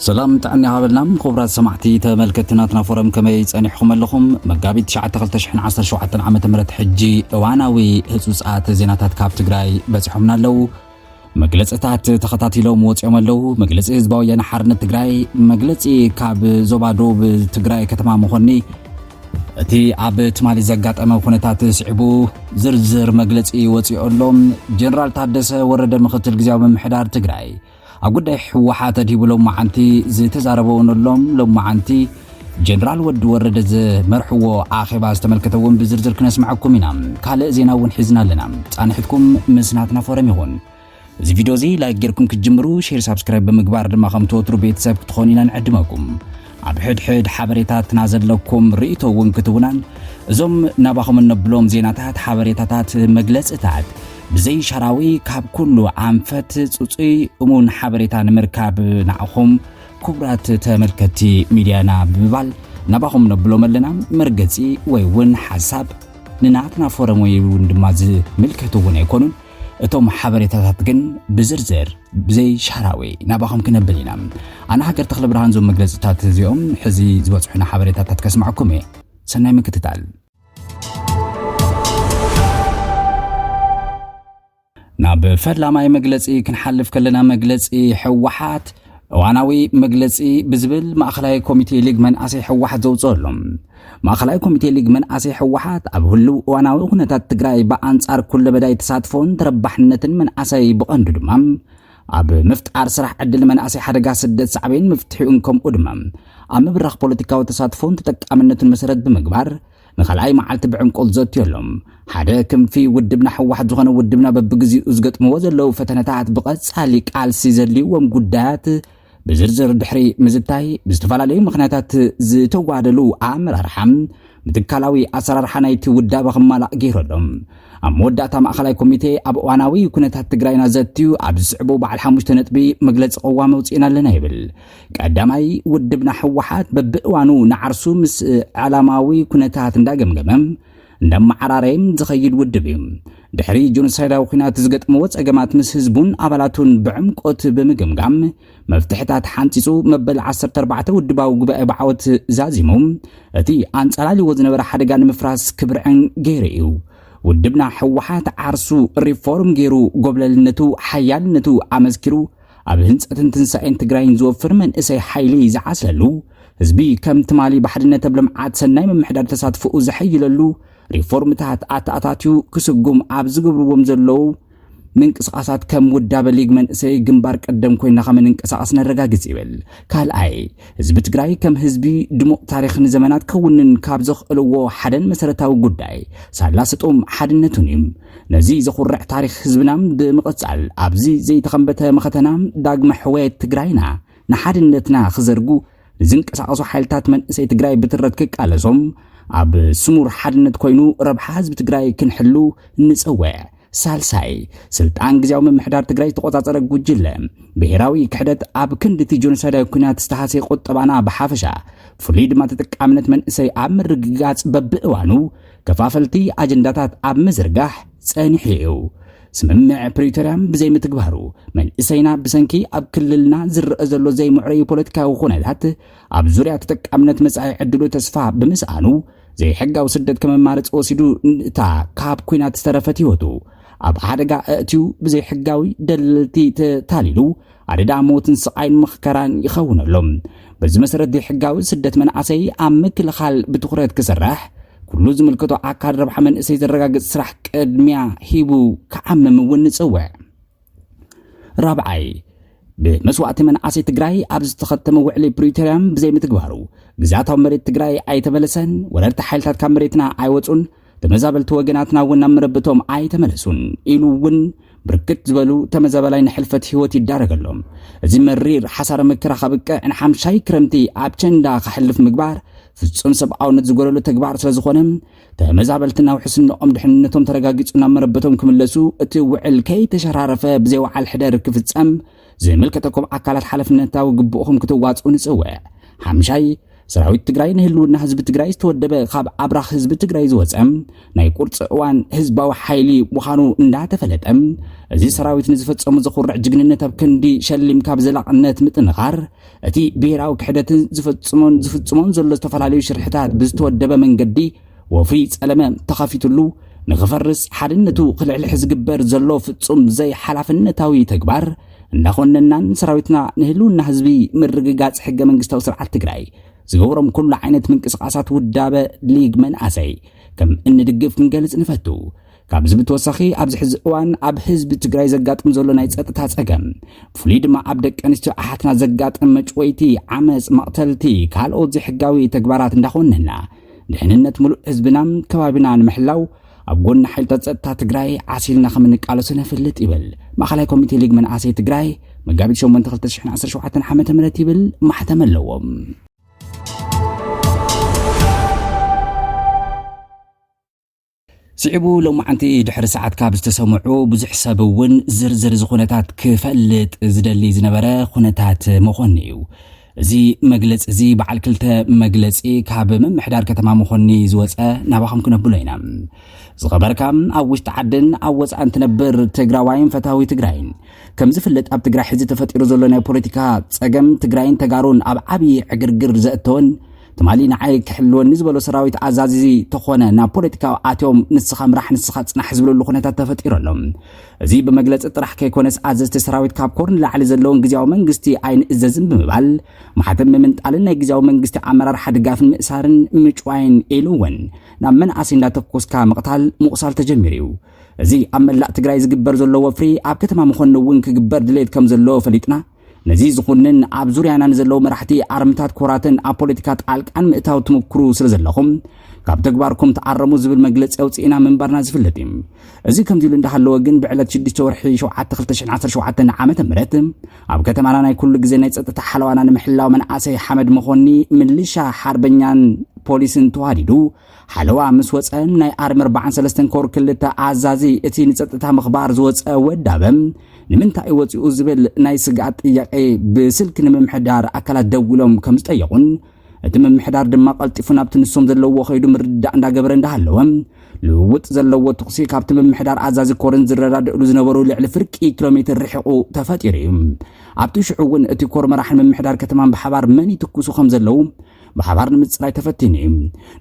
ሰላም ጥዕና ይሃበልና። ክቡራት ሰማዕቲ ተመልከትቲ ናትና ፎረም፣ ከመይ ጸኒሕኩም ኣለኹም? መጋቢት ትሽዓተ ክልተ ሽሕን ዓሰርተ ሸውዓተን ዓመተ ምህረት ሕጂ እዋናዊ ህጹጻት ዜናታት ካብ ትግራይ በጺሖምና ኣለዉ። መግለጽታት ተኸታቲሎም ወጺኦም ኣለዉ። መግለጺ ህዝባዊ ወያነ ሓርነት ትግራይ፣ መግለጺ ካብ ዞባ ደቡብ ትግራይ ከተማ መኾኒ፣ እቲ ኣብ ትማሊ ዘጋጠመ ኩነታት ስዒቡ ዝርዝር መግለጺ ወጺኡ ኣሎ። ጀነራል ታደሰ ወረደ ምኽትል ግዝያዊ ምምሕዳር ትግራይ ኣብ ጉዳይ ህወሓት ኣድሂቡ ሎማዓንቲ ዝተዛረበ እውን ኣሎም። ሎማዓንቲ ጀነራል ወዲ ወረደ ዝመርሕዎ ኣኼባ ዝተመልከተ እውን ብዝርዝር ክነስምዐኩም ኢና። ካልእ ዜና እውን ሒዝና ኣለና። ጻንሒትኩም ምስ ናትና ፎረም ይኹን። እዚ ቪድዮ እዚ ላይክ ጌርኩም ክትጅምሩ፣ ሼር፣ ሳብስክራይብ ብምግባር ድማ ከም ትወትሩ ቤተሰብ ክትኾኑ ኢና ንዕድመኩም። ኣብ ሕድሕድ ሓበሬታትና ዘለኩም ርእይቶ እውን ክትውናን፣ እዞም ናባኹም እነብሎም ዜናታት፣ ሓበሬታታት፣ መግለጽታት ብዘይ ሻራዊ ካብ ኩሉ ኣንፈት ጽጹይ እሙን ሓበሬታ ንምርካብ ንዓኹም ክቡራት ተመልከትቲ ሚድያና ብምባል ናባኹም ነብሎም ኣለና። መርገጺ ወይ እውን ሓሳብ ንናትና ፎረም ወይ እውን ድማ ዝምልከቱ እውን ኣይኮኑን። እቶም ሓበሬታታት ግን ብዝርዝር ብዘይ ሻራዊ ናባኹም ክነብል ኢና። ኣነ ሃገር ተኽለ ብርሃን፣ ዞም መግለጽታት እዚኦም ሕዚ ዝበጽሑና ሓበሬታታት ከስማዕኩም እየ። ሰናይ ምክትታል። ናብ ፈላማይ መግለጺ ክንሓልፍ ከለና፣ መግለጺ ህወሓት፣ እዋናዊ መግለጺ ብዝብል ማእኸላይ ኮሚቴ ሊግ መንኣሰይ ህወሓት ዘውፅኦ ኣሎ። ማእኸላይ ኮሚቴ ሊግ መንኣሰይ ህወሓት ኣብ ህልው እዋናዊ ኩነታት ትግራይ ብኣንጻር ኩለ መዳይ ተሳትፎን ተረባሕነትን መንኣሰይ ብቐንዱ ድማ ኣብ ምፍጣር ስራሕ ዕድል መንኣሰይ ሓደጋ ስደት ሳዕቤን ምፍትሒኡን ከምኡ ድማ ኣብ ምብራኽ ፖለቲካዊ ተሳትፎን ተጠቃምነቱን መሰረት ብምግባር ንኻልኣይ መዓልቲ ብዕምቆት ዘትዮ ኣሎ። ሓደ ክንፊ ውድብና ህወሓት ዝኾነ ውድብና በብግዚኡ ዝገጥምዎ ዘለዉ ፈተነታት ብቐጻሊ ቃልሲ ዘድልይዎም ጉዳያት ብዝርዝር ድሕሪ ምዝታይ ብዝተፈላለዩ ምኽንያታት ዝተጓደሉ ኣመራርሓ ብትካላዊ ኣሰራርሓ ናይቲ ውዳበ ክማላእ ገይሩ ኣሎ። ኣብ መወዳእታ ማእኸላይ ኮሚቴ ኣብ እዋናዊ ኩነታት ትግራይና ዘትዩ ኣብ ዝስዕቡ በዓል ሓሙሽተ ነጥቢ መግለፂ ቅዋም ኣውፂእና ኣለና ይብል። ቀዳማይ ውድብና ህወሓት በብእዋኑ ንዓርሱ ምስ ዕላማዊ ኩነታት እንዳገምገመ እንዳመዓራረየ ዝኸይድ ውድብ እዩ። ድሕሪ ጆኖሳይዳዊ ኩናት ዝገጥምዎ ፀገማት ምስ ህዝቡን ኣባላቱን ብዕምቆት ብምግምጋም መፍትሕታት ሓንፂፁ መበል ዓሰርተ ኣርባዕተ ውድባዊ ጉባኤ ብዓወት ዛዚሙ እቲ ኣንፀላልዎ ዝነበረ ሓደጋ ንምፍራስ ክብርዕን ገይሩ እዩ። ውድብና ህወሓት ዓርሱ ሪፎርም ገይሩ ጎብለልነቱ ሓያልነቱ ኣመስኪሩ ኣብ ህንፀትን ትንሳኤን ትግራይን ዝወፍር መንእሰይ ሓይሊ ዝዓስለሉ፣ ህዝቢ ከም ትማሊ ብሓድነት ኣብ ልምዓት ሰናይ ምምሕዳር ተሳትፎኡ ዘሐይለሉ፣ ሪፎርምታት ኣተኣታትዩ ክስጉም ኣብ ዝገብርዎም ዘለዉ ምንቅስቓሳት ከም ውዳበ ሊግ መንእሰይ ግንባር ቀደም ኮይና ከምንንቀሳቐስ ነረጋግጽ ይብል። ካልኣይ፣ ህዝቢ ትግራይ ከም ህዝቢ ድሙቕ ታሪኽ ንዘመናት ከውንን ካብ ዘኽእልዎ ሓደን መሰረታዊ ጉዳይ ሳላ ስጡም ሓድነቱን እዩ። ነዚ ዘኹርዕ ታሪኽ ህዝብና ብምቕጻል ኣብዚ ዘይተኸንበተ መኸተና ዳግመ ሕወየት ትግራይና ንሓድነትና ክዘርጉ ንዝንቀሳቐሱ ሓይልታት መንእሰይ ትግራይ ብትረት ክቃለሶም ኣብ ስሙር ሓድነት ኮይኑ ረብሓ ህዝቢ ትግራይ ክንሕሉ ንጽውዕ። ሳልሳይ፣ ስልጣን ግዝያዊ ምምሕዳር ትግራይ ዝተቆጻጸረ ጉጅለ ብሄራዊ ክሕደት ኣብ ክንዲ እቲ ጆኖሳይዳዊ ኩናት ዝተሃሰየ ቁጠባና ብሓፈሻ ብፍሉይ ድማ ተጠቃምነት መንእሰይ ኣብ ምርግጋጽ በብእዋኑ ከፋፈልቲ ኣጀንዳታት ኣብ ምዝርጋሕ ጸኒሑ እዩ። ስምምዕ ፕሪቶርያ ብዘይምትግባሩ መንእሰይና ብሰንኪ ኣብ ክልልና ዝረአ ዘሎ ዘይምዕሩይ ፖለቲካዊ ኩነታት ኣብ ዙርያ ተጠቃምነት መጻኢ ዕድሉ ተስፋ ብምስኣኑ ዘይሕጋዊ ስደት ከም ኣማርጺ ወሲዱ ንእታ ካብ ኩናት ዝተረፈት ህይወቱ ኣብ ሓደጋ ኣእትዩ ብዘይሕጋዊ ደለልቲ ተታሊሉ ኣደዳ ሞትን ስቓይን መኸራን ይኸውን ኣሎ። በዚ መሰረት ዘይሕጋዊ ስደት መናእሰይ ኣብ ምክልኻል ብትኹረት ክስራሕ ኩሉ ዝምልከቶ ኣካል ረብሓ መንእሰይ ዘረጋግጽ ስራሕ ቅድሚያ ሂቡ ክዓምም እውን ንጽውዕ። ራብዓይ፣ ብመስዋእቲ መናእሰይ ትግራይ ኣብ ዝተኸተመ ውዕሊ ፕሪቶርያ ብዘይምትግባሩ ግዝኣታዊ መሬት ትግራይ ኣይተመለሰን፣ ወረርቲ ሓይልታት ካብ መሬትና ኣይወፁን፣ ተመዛበልቲ ወገናትና እውን ናብ መረበቶም ኣይተመለሱን ኢሉ እውን ብርክት ዝበሉ ተመዛበላይ ንሕልፈት ህይወት ይዳረገሎም። እዚ መሪር ሓሳረ መከራ ከብቅዕ ንሓምሻይ ክረምቲ ኣብ ቸንዳ ከሕልፍ ምግባር ፍጹም ሰብኣውነት ዝጎደሎ ተግባር ስለ ዝኾነ ተመዛበልትና ውሕስንኦም ድሕንነቶም ተረጋጊጹ ናብ መረበቶም ክምለሱ እቲ ውዕል ከይተሸራረፈ ብዘይ ወዓል ሕደር ክፍጸም ዝምልከተኩም ኣካላት ሓላፍነታዊ ግቡእኹም ክትዋጽኡ ንጽውዕ። ሓምሻይ፣ ሰራዊት ትግራይ ንህልውና ህዝቢ ትግራይ ዝተወደበ፣ ካብ ኣብራኽ ህዝቢ ትግራይ ዝወፀ ናይ ቁርፂ እዋን ህዝባዊ ሓይሊ ምዃኑ እንዳተፈለጠ፣ እዚ ሰራዊት ንዝፈፀሞ ዘኹርዕ ጅግንነት ኣብ ክንዲ ሸሊምካ ብዘላቕነት ምጥንኻር፣ እቲ ብሄራዊ ክሕደትን ዝፈፅሞን ዝፍፅሞን ዘሎ ዝተፈላለዩ ሽርሕታት ብዝተወደበ መንገዲ ወፍሪ ጸለመ ተኸፊትሉ ንኽፈርስ ሓድነቱ ክልሕልሕ ዝግበር ዘሎ ፍጹም ዘይሓላፍነታዊ ተግባር እንዳኾነናን፣ ሰራዊትና ንህልውና ህዝቢ ምርግጋጽ ሕገ መንግስታዊ ስርዓት ትግራይ ዝገብሮም ኩሉ ዓይነት ምንቅስቃሳት ውዳበ ሊግ መንኣሰይ ከም እንድግፍ ክንገልጽ ንፈቱ። ካብዚ ብተወሳኺ ኣብዚ ሕዚ እዋን ኣብ ህዝቢ ትግራይ ዘጋጥም ዘሎ ናይ ጸጥታ ጸገም፣ ብፍሉይ ድማ ኣብ ደቂ ኣንስትዮ ኣሓትና ዘጋጥም መጭወይቲ፣ ዓመፅ፣ መቕተልቲ፣ ካልኦት ዘይሕጋዊ ተግባራት እንዳኾነና፣ ድሕንነት ምሉእ ህዝብና ከባቢና ንምሕላው ኣብ ጎኒ ሓይልታት ጸጥታ ትግራይ ዓሲልና ከም እንቃለሶ ነፍልጥ ይብል ማእኸላይ ኮሚቴ ሊግ መንኣሰይ ትግራይ። መጋቢት ሸሞንተ ክልተ ሽሕን ዓሰርተ ሸውዓተን ዓመተ ምህረት ይብል ማሕተም ኣለዎም። ስዒቡ ሎማዓንቲ ድሕሪ ሰዓት ካብ ዝተሰምዑ ብዙሕ ሰብ እውን ዝርዝር ዝኹነታት ክፈልጥ ዝደሊ ዝነበረ ኩነታት መኾኒ እዩ። እዚ መግለፂ እዚ በዓል ክልተ መግለፂ ካብ ምምሕዳር ከተማ መኾኒ ዝወፀ ናባኹም ክነብሎ ኢና። ዝኸበርካ ኣብ ውሽጢ ዓድን ኣብ ወፃእን ትነብር ትግራዋይን ፈታዊ ትግራይን፣ ከም ዝፍለጥ ኣብ ትግራይ ሕዚ ተፈጢሩ ዘሎ ናይ ፖለቲካ ፀገም ትግራይን ተጋሩን ኣብ ዓብዪ ዕግርግር ዘእተወን ትማሊ ንዓይ ክሕልወኒ ዝበሎ ሰራዊት ኣዛዚ ተኾነ ናብ ፖለቲካዊ ኣትዮም ንስኻ ምራሕ ንስኻ ፅናሕ ዝብለሉ ኩነታት ተፈጢሩ ኣሎ። እዚ ብመግለፂ ጥራሕ ከይኮነስ ኣዘዝቲ ሰራዊት ካብ ኮር ንላዕሊ ዘለውን ግዜያዊ መንግስቲ ኣይንእዘዝን ብምባል ማሕተም ምምንጣልን ናይ ግዜያዊ መንግስቲ ኣመራርሓ ድጋፍን ምእሳርን ምጭዋይን ኢሉ እውን ናብ መናእሰይ እንዳተኮስካ ምቕታል ምቑሳል ተጀሚሩ እዩ። እዚ ኣብ መላእ ትግራይ ዝግበር ዘሎ ወፍሪ ኣብ ከተማ መኾኒ እውን ክግበር ድሌት ከም ዘሎ ፈሊጥና፣ ነዚ ዝኹንን ኣብ ዙርያና ንዘለዉ መራሕቲ ኣርምታት ኮራትን ኣብ ፖለቲካ ጣልቃን ምእታው ትምክሩ ስለ ዘለኹም ካብ ተግባርኩም ተኣረሙ ዝብል መግለፂ ኣውፅእና ምንባርና ዝፍለጥ እዩ። እዚ ከምዚ ኢሉ እንዳሃለወ ግን ብዕለት ሽዱሽተ ወርሒ ሸውዓተ ክልተ ሽሕን ዓሰርተ ሸውዓተን ዓመተ ምህረት ኣብ ከተማና ናይ ኩሉ ግዜ ናይ ጸጥታ ሓለዋና ንምሕላው መንኣሰይ ሓመድ መኾኒ ምልሻ ሓርበኛን ፖሊስን ተዋዲዱ ሓለዋ ምስ ወፀ ናይ ኣርሚ ኣርባዓን ሰለስተን ኮር ክልተ ኣዛዚ እቲ ንጸጥታ ምኽባር ዝወፀ ወዳበ ንምንታይ ወፂኡ ዝብል ናይ ስግኣት ጥያቄ ብስልኪ ንምምሕዳር ኣካላት ደዊሎም ከም ዝጠየቑን እቲ ምምሕዳር ድማ ቀልጢፉ ናብቲ ንሶም ዘለውዎ ከይዱ ምርድዳእ እንዳገበረ እንዳሃለወ ልውውጥ ዘለዎ ተኹሲ ካብቲ ምምሕዳር ኣዛዚ ኮርን ዝረዳድእሉ ዝነበሩ ልዕሊ ፍርቂ ኪሎ ሜትር ርሒቑ ተፈጢሩ እዩ። ኣብቲ ሽዑ እውን እቲ ኮር መራሕን ምምሕዳር ከተማን ብሓባር መን ይትኩሱ ከም ዘለዉ ብሓባር ንምፅራይ ተፈቲኑ እዩ።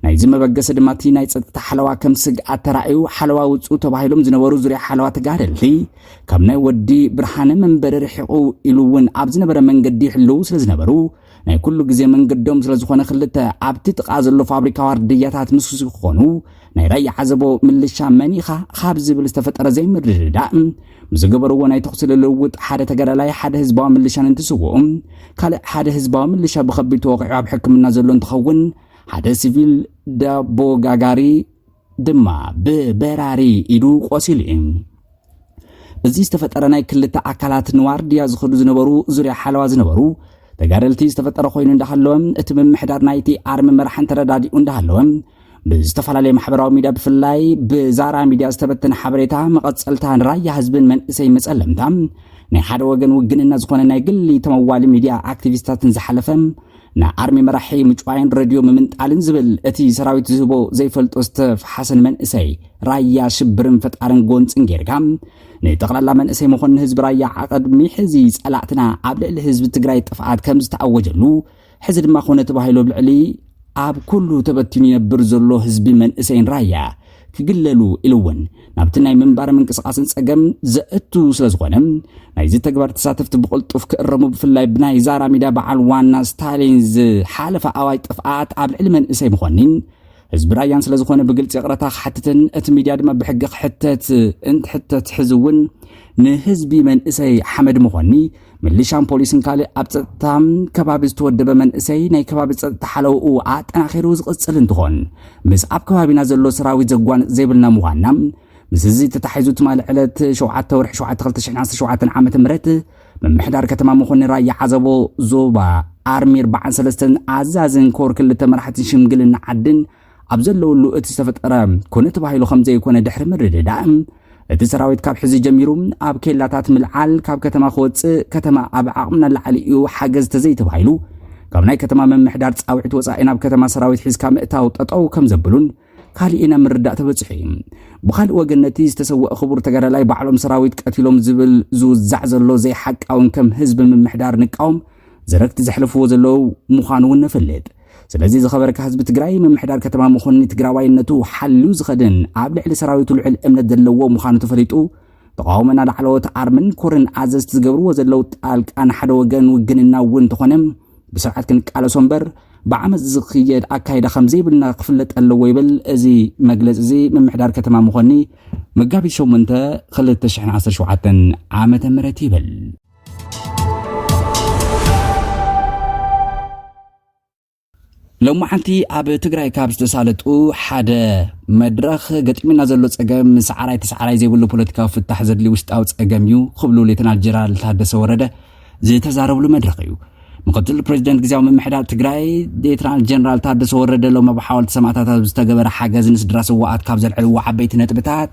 ናይዚ መበገሲ ድማ እቲ ናይ ፀጥታ ሓለዋ ከም ስግኣት ተራእዩ ሓለዋ ውፅኡ ተባሂሎም ዝነበሩ ዙርያ ሓለዋ ተጋደልቲ ካብ ናይ ወዲ ብርሃነ መንበሪ ርሒቑ ኢሉ እውን ኣብ ዝነበረ መንገዲ ይሕልዉ ስለ ዝነበሩ ናይ ኩሉ ግዜ መንገዶም ስለ ዝኾነ ክልተ ኣብቲ ጥቓ ዘሎ ፋብሪካ ዋርድያታት ምስ ዝኾኑ ናይ ራያ ዓዘቦ ምልሻ መን ኢኻ ካብ ዝብል ዝተፈጠረ ዘይምርድዳእ ብዝገበርዎ ናይ ተኹሲ ልውውጥ ሓደ ተጋዳላይ ሓደ ህዝባዊ ምልሻን እንትስውኡ ካልእ ሓደ ህዝባዊ ምልሻ ብኸቢድ ተወቒዑ ኣብ ሕክምና ዘሎ እንትኸውን ሓደ ሲቪል ዳቦ ጋጋሪ ድማ ብበራሪ ኢዱ ቆሲሉ እዩ። እዚ ዝተፈጠረ ናይ ክልተ ኣካላት ንዋርድያ ዝኸዱ ዝነበሩ ዙርያ ሓለዋ ዝነበሩ ተጋደልቲ ዝተፈጠረ ኮይኑ እንዳሃለወ እቲ ምምሕዳር ናይቲ ኣርሚ መራሕን ተረዳዲኡ እንዳሃለወ ብዝተፈላለየ ማሕበራዊ ሚድያ ብፍላይ ብዛራ ሚድያ ዝተበተነ ሓበሬታ መቐፀልታ ንራያ ህዝብን መንእሰይ መፀለምታ ናይ ሓደ ወገን ውግንና ዝኾነ ናይ ግሊ ተመዋሊ ሚድያ ኣክቲቪስታትን ዝሓለፈ ንኣርሚ መራሒ ምጭዋይን ረድዮ ምምንጣልን ዝብል እቲ ሰራዊት ዝህቦ ዘይፈልጦ ዝተፈሓሰን መንእሰይ ራያ ሽብርን ፈጣርን ጎንፅን ጌርካ ንጠቕላላ መንእሰይ መኾን ንህዝቢ ራያ ዓቐድሚ ሕዚ ጸላእትና ኣብ ልዕሊ ህዝቢ ትግራይ ጥፍኣት ከም ዝተኣወጀሉ ሕዚ ድማ ኮነ ተባሂሉ ኣብ ልዕሊ ኣብ ኩሉ ተበቲኑ ይነብር ዘሎ ህዝቢ መንእሰይን ራያ ክግለሉ ኢሉ እውን ናብቲ ናይ ምንባር ምንቅስቃስን ጸገም ዘእቱ ስለ ዝኾነ ናይዚ ተግባር ተሳተፍቲ ብቕልጡፍ ክእረሙ ብፍላይ ብናይ ዛራ ሚድያ በዓል ዋና ስታሊን ዝሓለፈ ኣዋጅ ጥፍኣት ኣብ ልዕሊ መንእሰይ ምኾኒን ህዝቢ ራያን ስለ ዝኾነ ብግልፂ ይቕረታ ክሓትትን እቲ ሚድያ ድማ ብሕጊ ክሕተት እንትሕተት ሕዚ እውን ንህዝቢ መንእሰይ ሓመድ ምኾኒ ምልሻን ፖሊስን ካልእ ኣብ ጸጥታ ከባቢ ዝተወደበ መንእሰይ ናይ ከባቢ ጸጥታ ሓለውኡ ኣጠናኺሩ ዝቕጽል እንትኾን ምስ ኣብ ከባቢና ዘሎ ሰራዊት ዘጓንጽ ዘይብልና ምዃንና ምስ እዚ ተታሒዙ ትማሊ ዕለት ሸውዓተ ወርሒ ሸውዓተ ክልተ ሽሕን ዓሰርተ ሸውዓተን ዓመተ ምህረት ምምሕዳር ከተማ መኾኒ ራያ ዓዘቦ ዞባ ኣርሚ ኣርባዓን ሰለስተን ኣዛዝን ኮር ክልተ መራሕትን ሽምግልና ዓድን ኣብ ዘለውሉ እቲ ዝተፈጠረ ኮነ ተባሂሉ ከም ዘይኮነ ድሕሪ ምርድዳእ እቲ ሰራዊት ካብ ሕዚ ጀሚሩ ኣብ ኬላታት ምልዓል ካብ ከተማ ክወፅእ ከተማ ኣብ ዓቕምና ላዕሊ እዩ ሓገዝ ተዘይተባሂሉ ካብ ናይ ከተማ ምምሕዳር ጻውዒት ወጻኢ ናብ ከተማ ሰራዊት ሒዝካ ምእታው ጠጠው ከም ዘብሉን ካሊእ ኢና ምርዳእ ተበጺሑ እዩ። ብኻልእ ወገን ነቲ ዝተሰወአ ክቡር ተጋዳላይ ባዕሎም ሰራዊት ቀቲሎም ዝብል ዝውዛዕ ዘሎ ዘይሓቃውን ከም ህዝቢ ምምሕዳር ንቃወም ዘረግቲ ዘሕልፍዎ ዘለዉ ምዃኑ እውን ነፈልጥ። ስለዚ ዝኸበርካ ህዝቢ ትግራይ፣ ምምሕዳር ከተማ መኾኒ ትግራዋይነቱ ሓልዩ ዝኸድን ኣብ ልዕሊ ሰራዊቱ ልዑል እምነት ዘለዎ ምዃኑ ተፈሊጡ ተቃውሞና ላዕለዎት ኣርምን ኮርን ኣዘዝቲ ዝገብርዎ ዘለዉ ጣልቃ ንሓደ ወገን ውግንና እውን እንተኾነ ብስርዓት ክንቃለሶ እምበር ብዓመፅ ዝኽየድ ኣካይዳ ከም ዘይብልና ክፍለጥ ኣለዎ ይብል። እዚ መግለፂ እዚ ምምሕዳር ከተማ መኾኒ መጋቢት ሸሞንተ ክልተ ሽሕን ዓሰርተ ሸውዓተን ዓመተ ምህረት ይብል። ሎማዓንቲ ኣብ ትግራይ ካብ ዝተሳለጡ ሓደ መድረኽ ገጢሙና ዘሎ ፀገም ሰዓራይ ተሰዓራይ ዘይብሉ ፖለቲካዊ ፍታሕ ዘድሊ ውሽጣዊ ፀገም እዩ ክብሉ ሌተናል ጀነራል ታደሰ ወረደ ዝተዛረብሉ መድረኽ እዩ። ምክትል ፕሬዚደንት ግዝያዊ ምምሕዳር ትግራይ ሌተናል ጀነራል ታደሰ ወረደ ሎም ኣብ ሓወልቲ ሰማእታት ኣብ ዝተገበረ ሓገዝ ንስድራ ስዋኣት ካብ ዘልዕልዎ ዓበይቲ ነጥብታት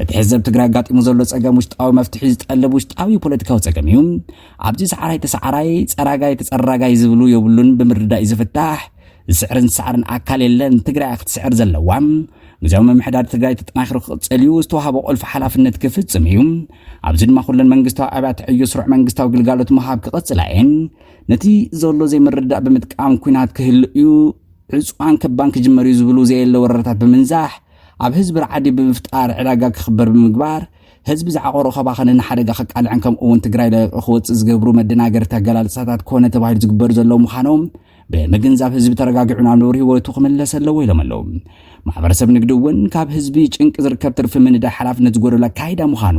እቲ ሕዚ ኣብ ትግራይ ኣጋጢሙ ዘሎ ፀገም ውሽጣዊ መፍትሒ ዝጠልብ ውሽጣዊ ፖለቲካዊ ፀገም እዩ። ኣብዚ ሰዓራይ ተሰዓራይ፣ ፀራጋይ ተፀራጋይ ዝብሉ የብሉን፣ ብምርዳእ እዩ ዝፍታሕ። ዝስዕርን ዝሰዓርን ኣካል የለን። ትግራይ ክትስዕር ዘለዋ ግዝያዊ ምምሕዳር ትግራይ ተጠናኺሩ ክቕፅል እዩ። ዝተዋሃቦ ቁልፊ ሓላፍነት ክፍፅም እዩ። ኣብዚ ድማ ኩለን መንግስታዊ ኣብያተ ዕዮ ስሩዕ መንግስታዊ ግልጋሎት ምሃብ ክቕፅላ እየን። ነቲ ዘሎ ዘይምርዳእ ብምጥቃም ኲናት ክህሉ እዩ። ዕፅዋን ከባን ክጅመር እዩ ዝብሉ ዘየለ ወረረታት ብምንዛሕ ኣብ ህዝቢ ርዓዲ ብምፍጣር ዕዳጋ ክኽበር ብምግባር ህዝቢ ዝዓቆሮ ከባኸነ ንሓደጋ ከቃልዕን ከምኡ እውን ትግራይ ለቂቑ ክወፅእ ዝገብሩ መደናገርቲ ኣገላልፃታት ኮነ ተባሂሉ ዝግበሩ ዘለዉ ምዃኖም ብምግንዛብ ህዝቢ ተረጋጊዑ ናብ ነብሩ ህይወቱ ክምለስ ኣለዎ ኢሎም ኣለዉ። ማሕበረሰብ ንግዲ እውን ካብ ህዝቢ ጭንቂ ዝርከብ ትርፊ ምንዳይ ሓላፍነት ዝጎደሎ ኣካይዳ ምዃኑ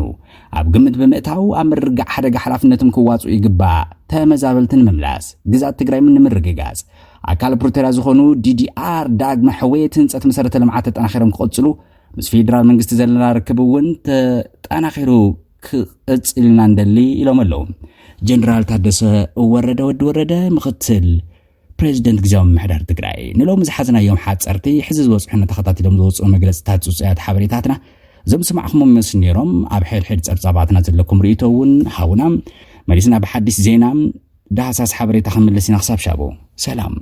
ኣብ ግምት ብምእታው ኣብ ምርግጋእ ሓደጋ ሓላፍነቶም ክዋፅኡ ይግባእ። ተመዛበልቲ ንምምላስ ግዝኣት ትግራይ ንምርግጋፅ ኣካል ፕሪቶርያ ዝኾኑ ዲዲኣር ዳግመ ሕውየት ህንፀት መሰረተ ልምዓት ተጠናኺሮም ክቐፅሉ ምስ ፌዴራል መንግስቲ ዘለና ርክብ እውን ተጠናኺሩ ክቕፅል ኢና ንደሊ ኢሎም ኣለዉ። ጀነራል ታደሰ ወረደ ወዲ ወረደ ምክትል ፕሬዚደንት ግዝያዊ ምምሕዳር ትግራይ ንሎሚ ዝሓዝናዮም ሓፀርቲ ሕዚ ዝበፅሑና ተኸታቲሎም ዝወፅኡ መግለፅታት ፅፁያት ሓበሬታትና እዞም ዝሰማዕኹሞም ይመስሉ ነይሮም። ኣብ ሕድሕድ ፀብፃባትና ዘለኩም ርእይቶ እውን ሃቡና። መሊስና ብሓድሽ ዜና ዳህሳስ ሓበሬታ ክንምለስ ኢና። ክሳብ ሻቡ ሰላም።